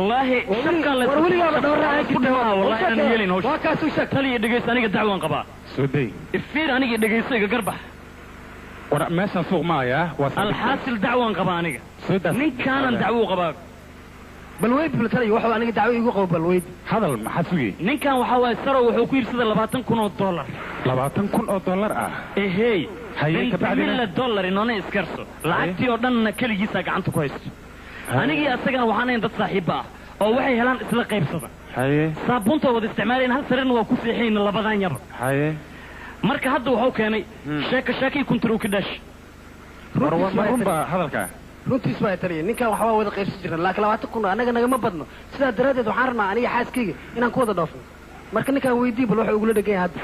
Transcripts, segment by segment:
Wallaahi shaqaan la War weligaaba dhowraaca ku dhawaha, wallahi inaan yeelin hawsha. Waa kaas u sheeg. Taliya, dhegaysta, aniga dacwaan qabaa. Soo day. Ifiir, aniga dhegaysto, iga garbax. War meeshaan suuq maayaa, waa saldhig. Alxaasil dacwaan qabaa aniga. Soo daa. Ninkaanan dacwo u qabaa. Bal weyd, bal taliya, wuxuu aniga dacwo igu qabo, bal weyd. Hadal maxaad sugay? Ninkan waxaa waaye sarow wuxuu ku iibsaday $20,000. $20,000 ah? Ehey. Haye, kabacdina? Milla dollar inoona iskarso, lacagtii oo dhanna keligiisaa gacanta ku haysto. Anigii asagana waxaan ahayn dad saaxiibba ah oo waxay helaan isla qaybsada. Haye. Saabuunta wada isticmaalayna, hal sariirna waa ku seexayna labadan yaba. Haye. Marka hadda wuxuu keenay sheeko sheekay kuntarow ka dhaash. War war, ma runbaa hadalka? Runtiis waa taliya, ninkan waxbaa wada qaybsan jirna, laakiin 20,000 annaga nagama badno. Sidaa daraaddeed waxaan rabnaa aniga xaaskayga inaan ku wada dhoofno. Marka ninkaan weydii bal wuxuu igula dhegan yahay hadda.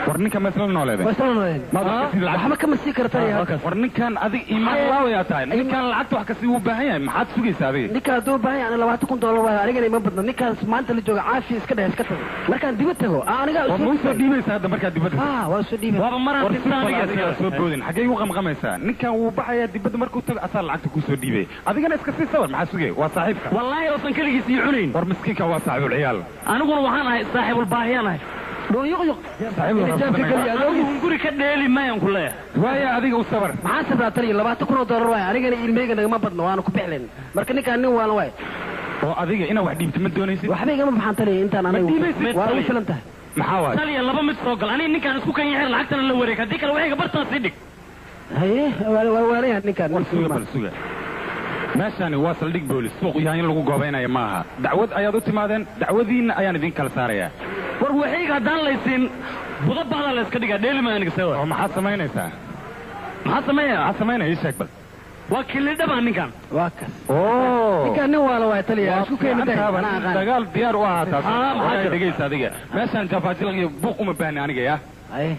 War ninka ma isla nooleede? Waa isla nooleen. Maad wax kasii lacag? Waxba kama sii kara taliya hadda. War ninkan adig iimaan laawayaa tahay. Ninkan lacagta wax kasii wuu baahan yahay, maxaad sugaysaa adiga? Ninkaan hadduu baahan yahay, $20,000 waayo, anigana ima badno. Ninkaas maanta la jooga caafiya iska dheh, iska tago. Markaan dibad tago aa anigaa War ma usoo dhiibaysaa hadda markaad dibadda? Ah, waa usoo dhiibay. Waaba maraan War tinta suuq aniga adiga soo boodin, xaggee u qamqamaysaa? Ninkan wuu baxayaa dibadda markuu tago, asaa lacagta kuu soo dhiibay, adigana iska sii sabar. Maxaa sugay? Waa saaxiibka. Wallaahi oosan keligiis ii cunayn. War miskiinka waa saaxiibul ciyaal. Aniguna waxaan ahay saaxiibulbaahiyaan ahay. Dhuun yuqyuq. Saaxiibul Jaabka geliya adoogis. Anigu guri ka dheeli mayaan ku leeyahay. Waaya, adiga u sabar. Maxaan sabraa taliya? $20,000 waayo, anigana ilmeyga nagama badno, waana ku bixlayn. Marka ninkaan nin waalan waayo. Oo adiga inaad wax dhiibto ma doonaysid? Waxba igama baxaan taliya intaan anigu. Dhiibaysid? Waa ugu filan tahay. Maxaa waay? Taliya, laba mid soo gal, aniga ninkaan isku kan yaxir, lacagtana la wareeg, haddii kale waxayga bartaan sii dhig. Haye, waa waalanyahay ninkaan. War suga, bal suga. Meeshaani waa saldhig boolis, suuq yahay in lagu goobaynaya maaha. Dacwad ayaad u timaadeen, dacwadiinna ayaan idin kala saarayaa. War waxayga haddaan laysiin, budo bahdaa la iska dhigaa, dheeli maya aniga sewa. Oo maxaad samaynaysaa? Maxaa sameeyaa? Maxaad samaynaya? Ii sheeg bal. Waa kilidhabaa ninkan. Waa kas. Oo ninkaan nin waala waay taliya, isku keeni day, anaa aqaan. Dagaal diyaar u ahaa taas. Ah, maxaa Wallahi jira? Dhegaysa adiga, meeshaan jafaajilaq iyo buuq uma baahni aniga ya. Haye.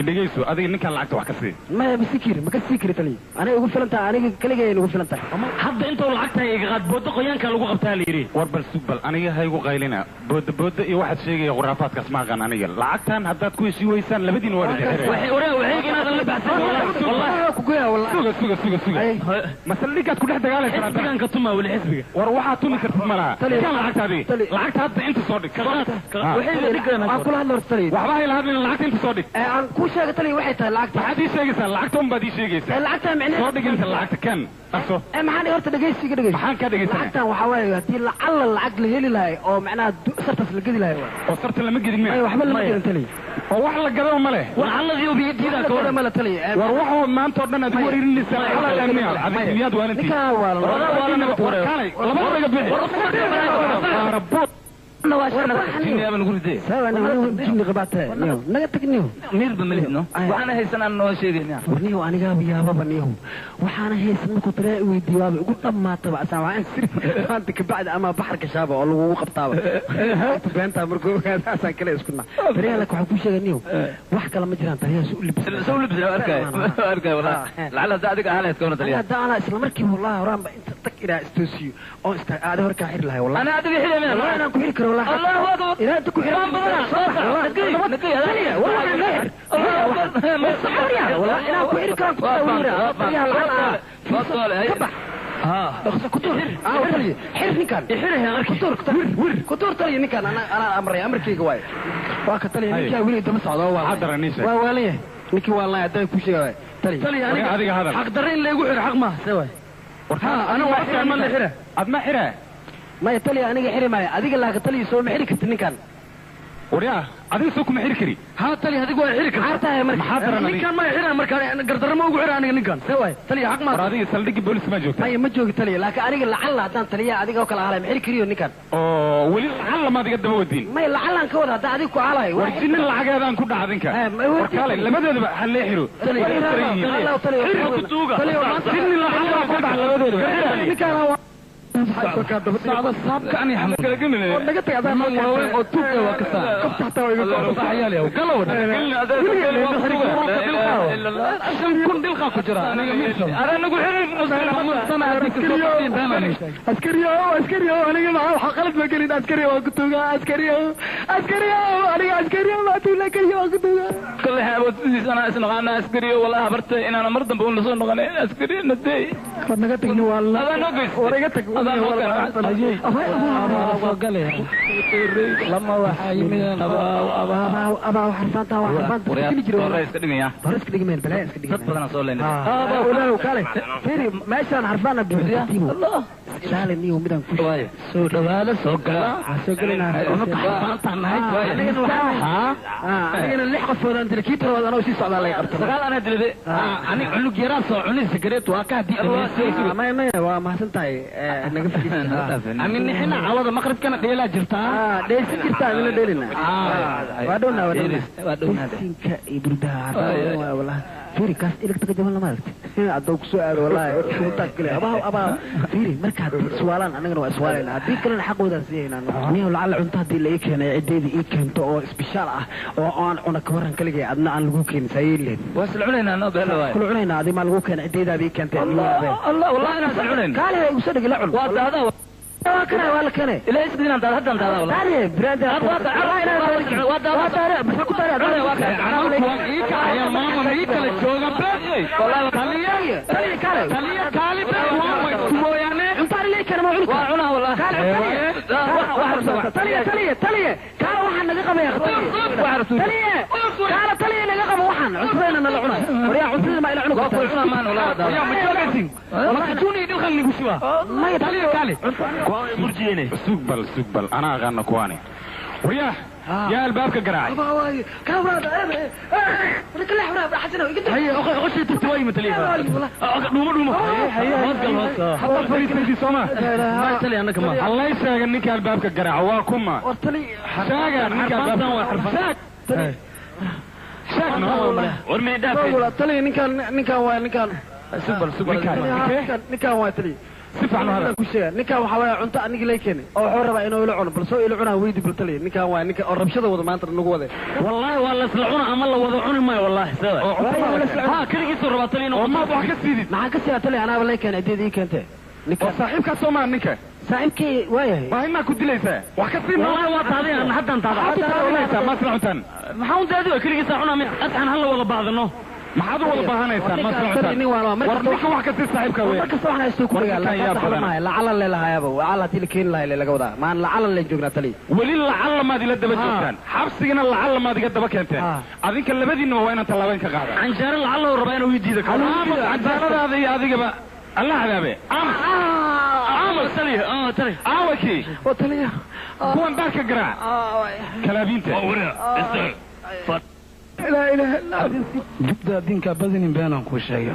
Dhegayso adiga, ninkaan lacagta wax ka sii. Maya, ma sii kiri, ma ka sii kiri taliya. Aniga ugu filan tahay, aniga keligay ugu filan tahay. Hadda intuu lacagta iga qaad, boodo qoyaankaa lagu qabtaa la yidhi. War bal sug bal, aniga haygu qaylina. Booda booda iyo waxaad sheegaya khuraafaadkaas ma aqaan aniga. Lacagtan haddaad ku heshii weysaan, labadiin waa dhexiraya. Waxay oraa waxayga inaadan la baxsan, wallahi wallahi. Ku goyaa wallahi. Suga suga suga suga. Haye. Masaldhigaad ku dhex dagaalaysaa? Xisbigan ka tumaa weli xisbiga. War waxaad tumi kartid ma laha. Taliya. Kan lacagta adiga. Taliya. Lacagta hadda inta soo dhig. Ah. Waxayga dhigayaan. Aan kula hadlo horta taliya. Waxba hayla hadlin, lacagta inta soo dhig. Ee aan kuu sheega taliya, waxay tahay lacagta. Maxaad ii sheegaysaa? Lacagta unbaad ii sheegaysaa. Ee lacagta micnaheedu Soo dhig inta lacagta kan, dhaqso. Ee maxaan horta dhegaysiga dhegaysi. Maxaan kaa dhegaysanaya? Lacagtan waxaa waaye haddii lacalla lacag la heli lahay oo macnaha sartaas la gedi lahay waay. Oo sarta lama gedin Maya, miya? waxba lama Maya. gelin taliya. Oo wax la gadaba ma leh. Lacaladii ubiyadiidaa ka Wax la waran. gada ma la taliya. Ee, War waxoo maanta oo dhan aad igu wareerinaysaa lacag miya? Adiga miyaad waalantii? Ninkaan waalan. War kaalay, labada iga bixi. Qaarabood. Sawa, jinni qabaata niyow, naga tag niyow. Miirba ma lihno, waxaana haysanaan noo sheegayna. War niyow, anigaaba yaababa niyow, waxaana haysan markuu taliya i weydiiyo waaba igu dhammaataba. Asaan waxaan siri maanta kabacdi ama baxar gashaaba oo lagugu qabtaaba beentaa. Markuu ogaada asaan kale isku naa taliyaha, laakiin waxaan kuu sheegay niyow, wax kale ma jiraan, taliyaha su u libisa. Soo libisna arkay, arkay wallahi. Lacala hadda adiga ahaan lahayd kawna taliya? Hadda anaa isla markiiba wallahi horaanba inta tag ilaa istoosiyo oo ista aada hor kaa xiri lahay wallahi. Ana adiga xili mina? Wallahi inaan ku xiri karo wallahi. Allahu akbar. Ilaa inta ku xiri. Waan badanaa, soo sax. Nagey, nagey, Taliya, wallahi inaan xir. Wallahi inaan ku xiri karo ku taliya lacag ah. Ka bax. Dhaqso ku tuur. Ah, taliya, xir ninkan. Ku tuur, ku tuur taliya ninkan. Anaa amray, amarkayga waaye. Waa ka taliya, ninkaa weli daba socda waa. Maxaa daran ii sheeg? Waa waalan yahay. Ninkii waa laay haddaan kuu sheegay waaye. Taliya. Taliya, War adiga hadal. Xaq darre in laygu xiro xaq maaha see waay. War aniga waa xiraan, ma la xira. Ad ma xira? Maya taliya, aniga xiri maayo. Adiga laaka taliya, soo ma xiri kartid ninkan. Waryaa, adiga soo kuma xiri kari. Haa taliya, adigu waa xiri kartaa. Maxaa tahay marka? Maxaa daran adiga? Ninkan ma xira marka, gardarro ma ugu xira aniga ninkan see waay taliya, xaq War maaha. adiga saldhigii boolis ma joogta? Maya, ma joogi taliya, laakiin aniga lacalla haddaan taliya adiga oo kale ahalay ma xiri kariyo ninkan. Oo weli lacag lamaad iga daba wadiin? Maya, lacallaan ka wada haddaan adiga ku aalahay. War jinni lacageedaan ku dhaca adinka. Eh, ma- War kaalay, labadoodaba ha lee xiro. Taliya, Jinni lacag ku dhaca labadoodaba. ninkaan waa Socda saabka ani xanuun naga tag adaa. Niman waaweyn oo tuug ah waa ka saa. Kabta xataa waa iga go'an. Saxyaal yaw galow 5000 dhilqa ku jira aniga miirsan. Sana haddii kasoo qabteen been aan sheegay. Askariyo, askariyo, aniga maxaa waxa qalad ma gelin askariyo, waa ku tuugaa askariyo, askariyo, aniga askariyo ma tuula kariyo, waa ku tuugaa. Kale awoodsiis anaa isnaqaana askariyo, wallahi habartay inaana mar dambe una soo noqonay askariyo nadey. War naga tagni waa la. Adaa noo geystay. War iga tag. Soo galay lama waxaa yimid abaa xarfaanta waa xarfaanta hore iska dhigaya hore iska dhigmeen balaa iska dhigmeen dad badan soo leynay walaalow kale fiiri meeshaan xarfaana buuxdiya ilaali niyo midaan ku soo dhawaada soo gala soo galayna xarfaanta nahay anigana 6 qofood aan dilay kii toddobaad anoo sii socdaa laga qabtay 9 anaa dilay ani cunug yaraa soo cunay sigareet waa ka hadii maya waa mahadsan tahay naga fadhiisan amin nixina cawada maqribkana dheelaa jirtaa dheelsi jirtaa idinla dheelina waa dhownaa waa dhownaa sinka iyo burdaha xarfaanta wallahi fiiri kaas iligta ka jaban lama aragti hadduu ku soo aado wallahi intaa kale abaa abaa fiiri marka haddii iswaalaan annagana waa iswaalayna haddii kalena xaqoodaan siihaynaa niyow lacala cunto haddii la ii keenay ciddeydii ii keento oo isbishaal ah oo aan cuna ka warran kaligay adna aan lagu keenin saa yeeli lahayd waa isla cunaynaa noo beelo waay kula cunaynaa adii maa lagu keenay ciddeydaaba ii keentay Allah wallahi inaan isla cunayn kaale igu soo dhigi la cun waa daadaa waa kana waa la keenay ilaa isdinaan daad haddaan daadaa wallahi taare brand waa daadaa taare maxaa ku taare waa ii maama ii kala jooga bes taliya taliya kaale taliya kaale bes waa ma isku mooyaane cuntaani lii keena ma cuni waa cunaa wallahi kaale taliya taliya taliya kaale waxaan naga qabaya taliya kaale taliya naga qabo waxaan cuntadayna nala cunay waryaa cuntada ma ila cuni waa kula cunaa maan wallahi waryaa ma joogaysin ma juni dhilkan nigu shuba maya taliya kaale murjiyene sugbal sugbal anaa aqaana kuwaani waryaa yaa albaabka garaacay hallay sheega ninka albaabka garaaco waa kuma sheega ninka ninkaan waa taliya si fiican u hadal ku sheega ninkaan waxa waaye cunto aniga lay keenay oo wuxuu rabaa inuu ila cuno bal soo ila cunaa weydi bal taliya ninkaan waa ninka oo rabshada wada maanta nagu wade wallahi waa la isla cuna ama la wada cuni maayo wallahi sawa ha kaligiisuu rabaa taliya oo maad wax ka siidid maxaa ka siidaa taliya anaaba lay keenay cideed ii keentay ninka saaxiibkaa soo maa ninka saaxiibkay waayahay baahimaa ku dilaysaa wax ka sii wallahi waa taaday aan haddaan taaday dilaysaa ma isla cuntaan maxaa un daadi waa kaligiisaa cunaa mi asxan hal la wada baadano maxaad u wada baahanaysaan ma isla cuntaan war ninka wax ka sii saaxiibka weyn markasta waxaan haysto ku dhagaa lacala le lahaayaba lacala haddii la keeni lahay le laga wadaa maan lacala leen joognaa taliya weli lacala maad ila daba joogtaan xabsigana lacala maad iga daba keenteen adinka labadiinaba waa inaan tallaabayn ka qaada canjeero lacala uu rabaa inuu ii diido aamus canjeeradaada iyo adigaba alla cadaabe aamus aamus taliya taliya aawakii oo taliya kuwan baarka garaac kalaabiinta jubda adinka badinin beenaan kuu sheegay.